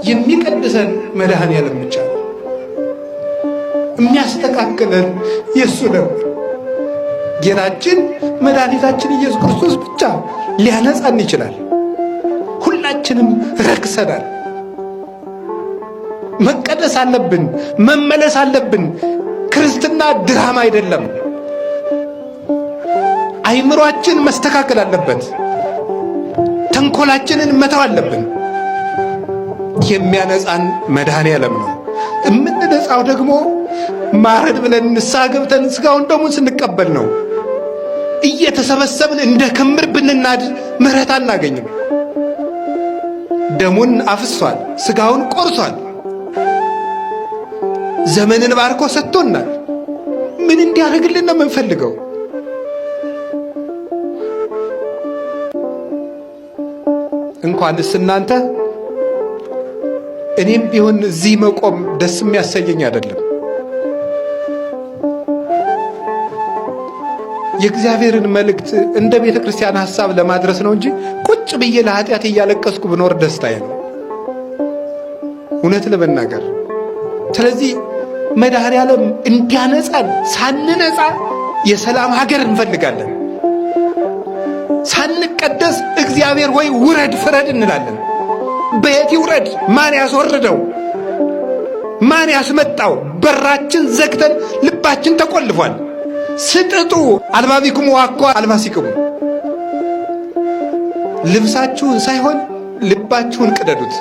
የሚቀድሰን መድኃኔዓለም ብቻ ነው። የሚያስተካክለን የእሱ ነው። ጌታችን መድኃኒታችን ኢየሱስ ክርስቶስ ብቻ ሊያነጻን ይችላል። ሁላችንም ረክሰናል። መቀደስ አለብን፣ መመለስ አለብን። ክርስትና ድራማ አይደለም። አይምሯችን መስተካከል አለበት። ተንኮላችንን መተው አለብን። የሚያነጻን መድኃኔ ዓለም ነው። የምንነጻው ደግሞ ማረድ ብለን ንስሐ ገብተን ስጋውን ደሙን ስንቀበል ነው። እየተሰበሰብን እንደ ክምር ብንናድ ምሕረት አናገኝም። ደሙን አፍሷል፣ ስጋውን ቆርሷል፣ ዘመንን ባርኮ ሰጥቶናል። ምን እንዲያደርግልን ነው የምንፈልገው? እንኳንስ እናንተ እኔም ቢሆን እዚህ መቆም ደስ የሚያሰኘኝ አይደለም። የእግዚአብሔርን መልእክት እንደ ቤተ ክርስቲያን ሐሳብ ለማድረስ ነው እንጂ ቁጭ ብዬ ለኃጢአት እያለቀስኩ ብኖር ደስታዬ ነው፣ እውነት ለመናገር። ስለዚህ መድኃኔዓለም እንዲያነጻን ሳንነጻ የሰላም ሀገር እንፈልጋለን። ሳንቀደስ እግዚአብሔር ወይ ውረድ ፍረድ እንላለን። በየት ይውረድ? ማን ያስወርደው? ማን ያስመጣው? በራችን ዘግተን ልባችን ተቆልፏል። ስጥጡ አልባቢክሙ ዋኳ አልባሲክሙ፣ ልብሳችሁን ሳይሆን ልባችሁን ቅደዱት።